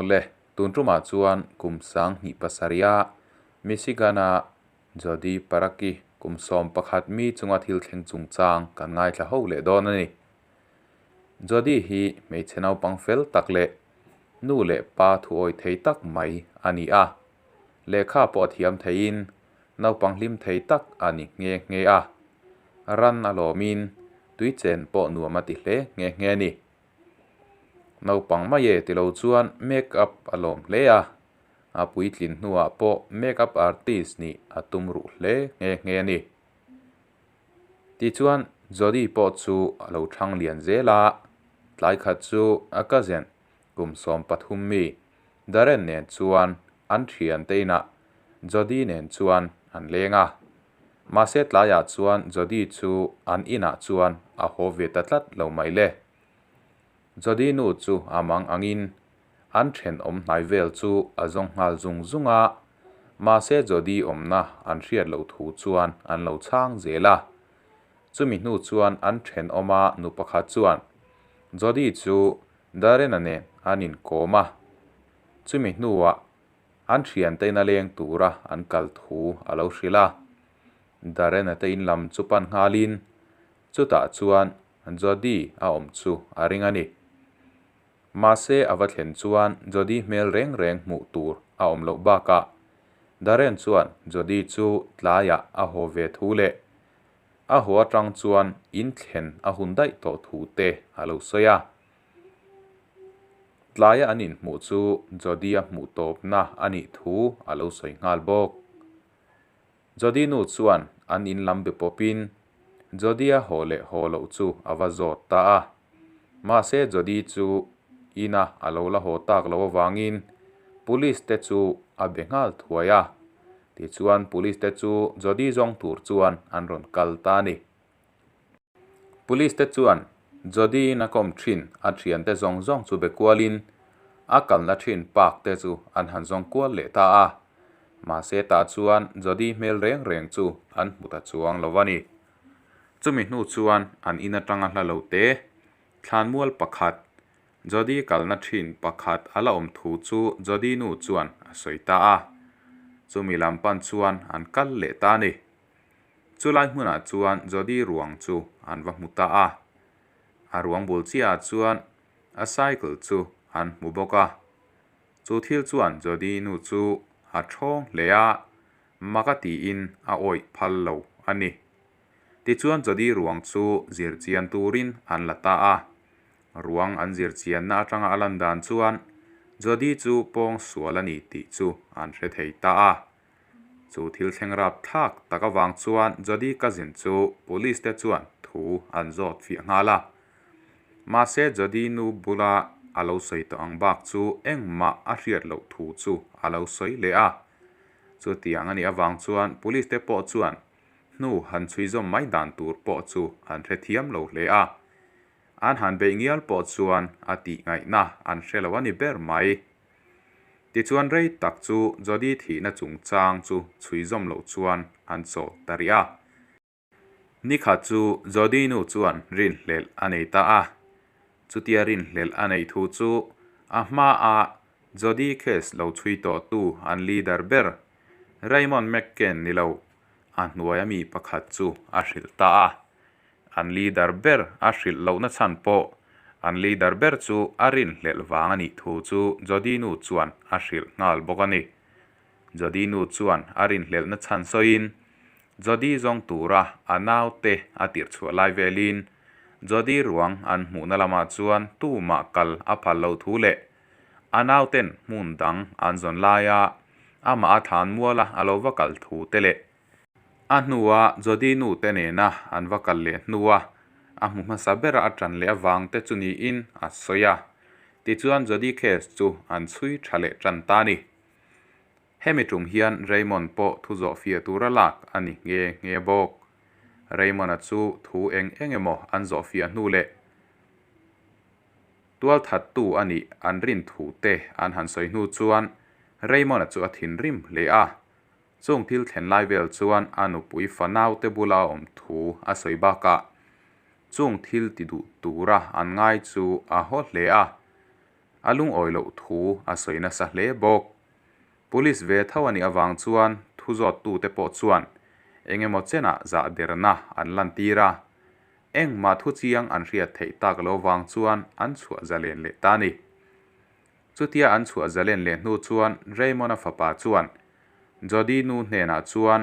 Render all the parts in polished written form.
Awle, tun tumah chuan kum 2007 a Michigan-a Jodi Paraki kum 11 mi chunga thil thleng chungchang kan ngaithla ho leh dawn a ni. Jodi hi hmeichhe naupang fel tak leh nu leh pa thuawi thei tak mai a ni a. Lehkha pawh a thiam theiin naupang hlim thei tak a ni nghe nghe a. Ran a lawmin tui chen pawh nuam a ti hle nghe nghe a ni. Naupang mai e tilo chuan make up a lawm hle a, a puitlin hnuah pawh make up artist nih a tum ruh hle nghe nghe a ni. Tichuan Jodi pawh chu a lo thang lian zel a, tlai khat chu a cousin kum 13 mi Darren nen chuan an thiante inah Jodi nen chuan an leng a. Mahse tlaiah chuan Jodi chu an inah chuan a haw ve ta tlat lo mai le. Jodi nu chu a mang angin an thenawm hnai vel chu a zawng nghal zung zung a, mahse Jodi awmna an hriat loh thu chuan an lo chhang zel a. Chumi hnu chuan an thenawma nu pakhat chuan Jodi chu Darren-a nen an inkawm a, chumi hnuah an thiante ina leng tura an kal thu a lo hrilh a. Darren-a te in lam chu pan nghalin chutah chuan Jodi a awm chu a ring a ni. Mahse a va thlen chuan Jodi hmel reng reng hmuh tur a awm loh bakah Darren chuan Jodi chu tlaiah a haw ve thu leh a haw atang chuan in thlen a hun daih tawh thu te a lo sawi a. Tlaia an inhmuh chu Jodi a hmuh tawpna a nih thu a lo sawi nghal bawk. Jodi nu chuan an in lam be pawpin Jodi a haw leh haw loh chu a va zawt ta a. Mahse Jodi chu ina a lo la haw tak loh avangin police te chu a be nghal thuai a. Tichuan police te chu Jodi zawng tur chuan an rawn kal ta a ni. Police te chuan Jodi in a kawm thin a thiante zawng zawng chu be kualin a kalna thin park te chu an han zawng kual leh ta a. Mahse tah chuan Jodi hmel reng reng chu an hmu ta chuang lo a ni. Chumi hnu chuan an in atanga hla lo te, thlanmual pakhat, Jodi kalna thin pakhat a la awm thu chu Jodi nu chuan a sawi ta a. Chumi lam pan chuan an kal leh ta a ni. Chulai hmunah chuan Jodi ruang chu an va hmu ta a. A ruang bul chiahah chuan a cycle chu an hmu bawk a. Chu thil chuan Jodi nu chu a thawng hle a, mak a tiin a awih phal lo a ni. Tichuan Jodi ruang chu zirchian turin an la ta a. Ruang an zirchianna atanga a lan dan chuan Jodi chu pawng sual a ni tih chu an hre thei ta a. Chu thil thleng rap thlak tak avang chuan Jodi cousin chu police te chuan thu an zawt fiah nghal a. Mahse Jodi nu bula a lo sawi tawh ang bak chu engmah a hriat loh thu chu a lo sawi leh a. Chutiang a nih avang chuan police te pawh chuan hnu han chhui zawm mai dan tur pawh chu an hrethiam lo hle a. An han beih ngial pawh chuan a tih ngaihna an hre lo a ni ber mai. Tichuan rei tak chu Jodi thihna chungchang chu chhui zawm loh chuan an chawl ta rih a. Nikhat chu Jodi nu chuan rinhlelh a nei ta a. Chutia rinhlelh a neih thu chu a hmaa Jodi case lo chhui tawhtu an leader ber Raymond McCann ni lo a hnuaia mi pakhat chu a hrilh ta a. An leader ber a hrilh lohna chhan pawh an leader ber chu a rinhlelh vang a nih thu chu Jodi nu chuan a hrilh nghal bawk a ni. Jodi nu chuan a rinhlelhna chhan sawiin Jodi zawng tura a naute a tirh chhuah lai velin Jodi ruang an hmuhna lamah chuan tumah kal a phal loh thu leh a nauten hmun dang an zawn laia amah a thlan muala a lo va kal thu te leh A hnua Jodi nu te nena an va kal leh hnua a hmu hmasa bera a tan leh avang te chu niin a sawi a. Tichuan Jodi case chu an chhui tha leh tan ta a ni. Hemi tum hian Raymond pawh thu zawh fiah tura lak a ni nghe nghe bawk. Raymond-a chu thu eng eng emaw an zawh fiah hnu leh tualthattu a nih an rin thu te an han sawi hnu chuan Raymond-a chu a thinrim hle a. Chung thil thlen lai vel chuan a nupui fanaute bula a awm thu a sawi bakah chung thil ti duh tura an ngai chu a haw hle a. A lungawi loh thu a sawi nasa hle bawk. Police ve tho a nih avang chuan thu zawttute pawh chuan eng emaw chenah zah derna an lantir a, engmah thu chiang an hriat theih tak lo vang chuan an chhuah zalen leh ta a ni. Chutia an chhuah zalen leh hnu chuan Raymond-a fapa chuan Jody nu hnenah chuan,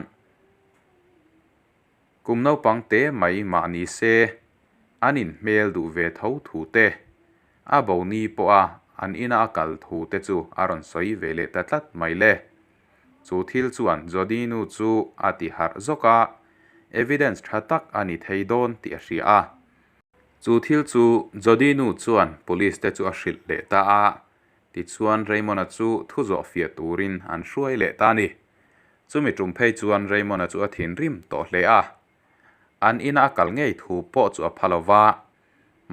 Kum naupang te mai mah ni se, an inhmel duh ve tho thu te, a bo ni pawha an ina a kal thu te chu a rawn sawi ve leh ta tlat mai le. Chu thil chuan Jody nu chu a ti harh zawk a, evidence tha tak a ni thei dawn tih a hria a. Chu thil chu Jody nu chuan police te chu a hrilh leh ta a, tichuan Raymond-a chu thu zawh fiah turin an hruai leh ta a ni. Chumi tum phei chuan Raymond-a chu a thinrim tawh hle a, an ina a kal ngei thu pawh chu a pha lo va,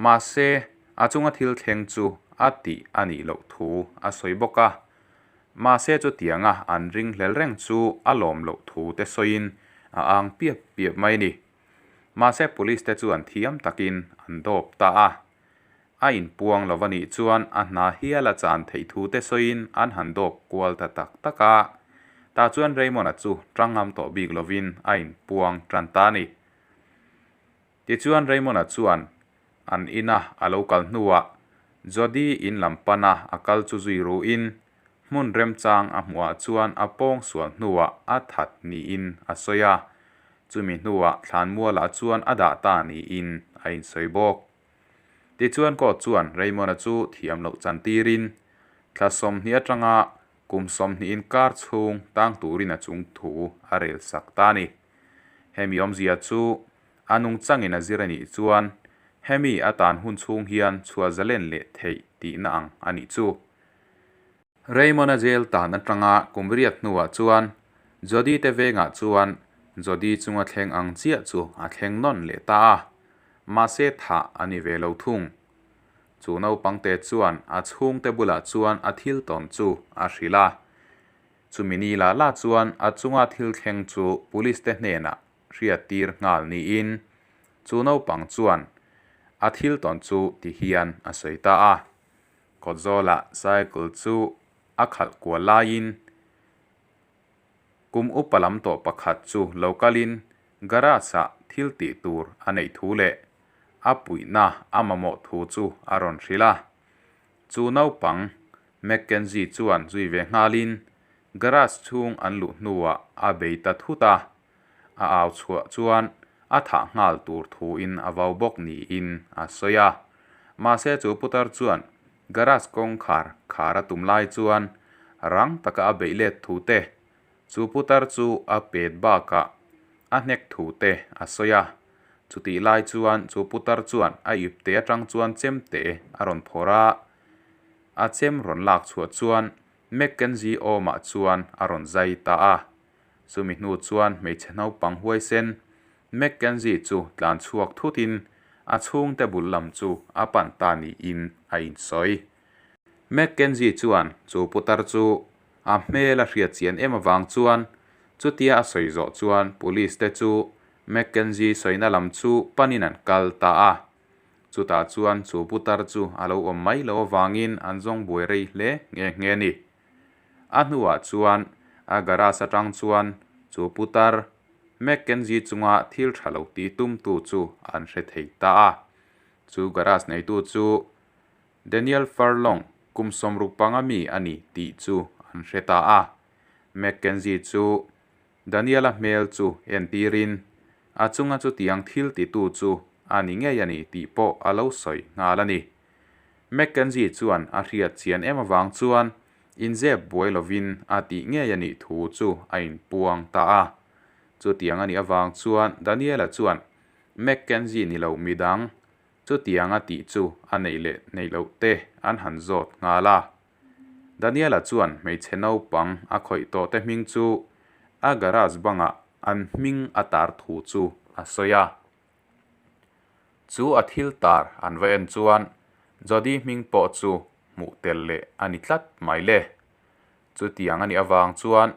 mahse a chunga thil thleng chu a tih a nih loh thu a sawi bawk a. Mahse chutianga an ringhlel reng chu a lawm loh thu te sawiin a ang piap piap mai a ni. Mahse police te chuan thiam takin an dawp ta a. A inpuang lo a nih chuan a hna hial a chan theih thu te sawiin an han dawp kual ta tak tak a. Tah chuan Raymond-a chu tangam tawh bik lovin a inpuang tan ta a ni. Tichuan Raymond-a chuan an ina a lo kal hnuah Jody in lam pana a kal chu zui ruhin hmun remchang a hmuhah chuan a pawng sual hnuah a that niin a sawi a, chumi hnuah thlanmualah chuan a dah ta niin a insawi bawk. Tichuan court chuan Raymond-a chu thiam loh chan tirin thla 20 atanga kum 20 inkar chhung tang turin a chung thu a rel sak ta a ni. Hemi awmzia chu a nungchangin a zir a nih chuan hemi a tan hun chhung hian chhuah zalen leh theih tihna ang a nih chu. Raymond-a jail tan atanga kum riat hnuah chuan Jody te vengah chuan Jody chunga thleng ang chiah chu a thleng nawn leh ta a, mahse thah a ni ve lo thung. Chu naupangte chuan a chhungte bulah chuan a thil tawn chu a hrilh a. Chumi ni lah lah chuan a chunga thil thleng chu police te hnenah hriattir nghal niin chu naupang chuan a thil tawn chu ti hian a sawi ta a. Kawtzawlah cycle chu a khalh kual laiin kum upa lam tawh pakhat chu lo kalin garage ah thil tih tur a neih thu leh a puihna a mamawh thu chu a rawn hrilh a. Chu naupang Mackenzie chuan zui ve nghalin garage chhung an luh hnuah a bei ta thut a, a au chhuah chuan a thah nghal tur thuin a vau bawk niin a sawi a. Mahse chu putar chuan garage kawngkhar khar a tum lai chuan rang taka a beih let thu te, chu putar chu a pet bakah a hnek thu te a sawi a. Chutih lai chuan chu putar chuan a ipte atang chuan chemte a rawn phawrh a, a chem rawn lak chhuah chuan Mackenzie awmah chuan a rawn zai ta a. Chumi hnu chuan hmeichhe naupang huaisen Mackenzie chu tlan chhuak thutin a chhungte bul lam chu a pan ta niin a insawi. Mackenzie chuan chu putar chu a hmel a hriat chian em avang chuan chutia a sawi zawh chuan police te chu Mackenzie sawina lam chu panin an kal ta a. Chutah chuan chu putar chu a lo awm mai lo avangin an zawng buai rei hle nghe nghe a ni. A hnuah chuan a garage atang chuan chu putar Mackenzie chunga thil tha lo tih tumtu chu an hre thei ta a. Chu garage neitu chu Daniel Furlong kum 65 mi a ni tih chu an hre ta a. Mackenzie chu Daniel-a hmel chu entirin a chunga chutiang thil titu chu a ni ngei a ni tih pawh a lo sawi nghal a ni. Mackenzie chuan a hriat chian em avang chuan inzep buai lovin a tih ngei a nih thu chu a inpuang ta a. Chutiang a nih avang chuan Daniel-a chuan Mackenzie ni lo midang chutiang a tih chu a neih leh neih loh te an han zawt nghal a. Daniel-a chuan hmeichhe naupang a khawih tawh te hming chu a garage bangah an hming a tar thu chu a sawi a. Chu a thil tar an va en chuan Jody hming pawh chu hmuh tel leh a ni tlat mai le. Chutiang a nih avang chuan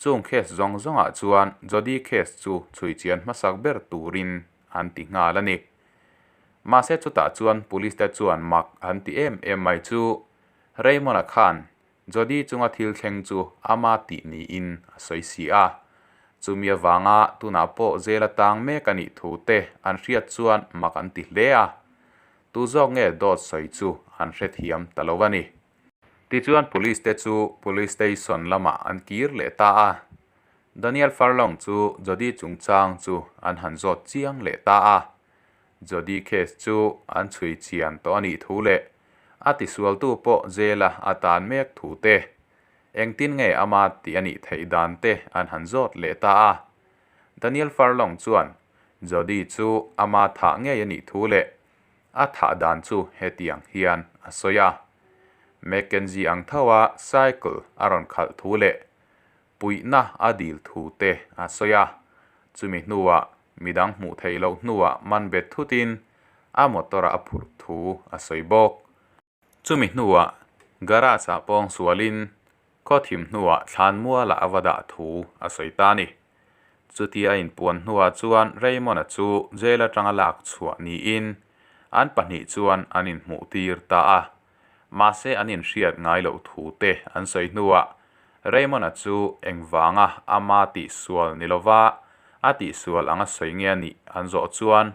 chung case zawng zawngah chuan Jody case chu chhui chian hmasak ber turin an ti nghal a ni. Mahse chutah chuan police te chuan mak an ti em em mai chu. Raymond-a khan Jody chunga thil thleng chu ama tih niin a sawi si a. Chumi avanga tunah pawh jail-a tang mek a nih thu te an hriat chuan mak an ti hle a. Tu zawk nge dawt sawi chu an hrethiam ta lo a ni. Tichuan Police te chu Police Station lamah an kir leh ta a. Daniel Furlong chu Jody chungchang chu an han zawt chiang leh ta a. Jody case chu an chhui chian tawh a nih thu leh a tisualtu pawh jail-a a tan mek thu te, engtin nge ama tih a nih theih dan te an han zawt leh ta a. Daniel Furlong chuan Jody chu ama thah ngei a nih thu leh a thah dan chu hetiang hian a sawi a. Mackenzie ang tho a cycle a rawn khalh thu leh puihna a dil thu te a sawi a. Chumi hnuah midang hmuh theih loh hnuah man bet thutin a motor ah a phurh thu a sawi bawk. Chumi hnuah garage ah pawng sualin khaw thim hnuah thlan mualah a va dah thu a sawi ta a ni. Chutia a inpuan hnuah chuan Raymond-a chu jail atanga lak chhuah niin an pahnih chuan an inhmuh tir ta a. Mahse an inhriat ngai loh thu te an sawi hnuah Raymond-a chu engvanga ama tihsual ni lova a tihsual anga sawi nge a nih an zawh chuan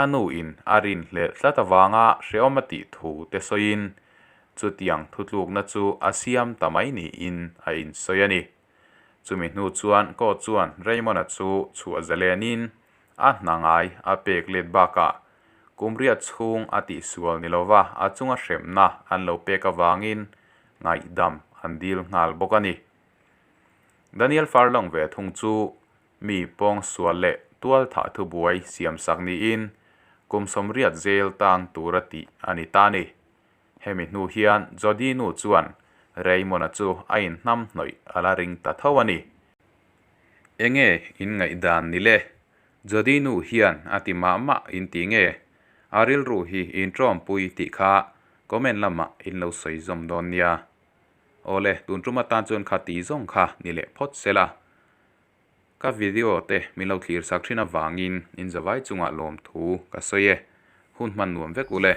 a nu in a rinhlelh tlat avanga hrehawm a tih thu te sawiin chutiang thutlukna chu a siam ta mai niin a insawi a ni. Chumi hnu chuan court chuan Raymond-a chu chhuah zalenin a hna ngai a pek let bakah kum riat chhung a tihsual ni lova a chunga hremna an lo pek avangin ngaihdam an dil nghal bawk a ni. Daniel Furlong ve thung chu mi pawngsual leh tual thah thubuai siamsak niin kum sawmriat jail tang tura tih a ni ta a ni. Hemi hnu hian Jody nu chuan Raymond-a chu a inhnam hnawih a la ring ta tho a ni. Enge in ngaihdan ni le? Jody nu hian a ti mah mah in ti nge? A rilru hi in tawmpui tih kha comment lamah in lo sawi zawm dawn nia. Awle, tun tum atan chuan kha ti zawng kha ni leh phawt sela. Ka video te min lo thlir sak thin avangin in zavai chungah lawmthu ka sawi e. Hun hman nuam vek ule.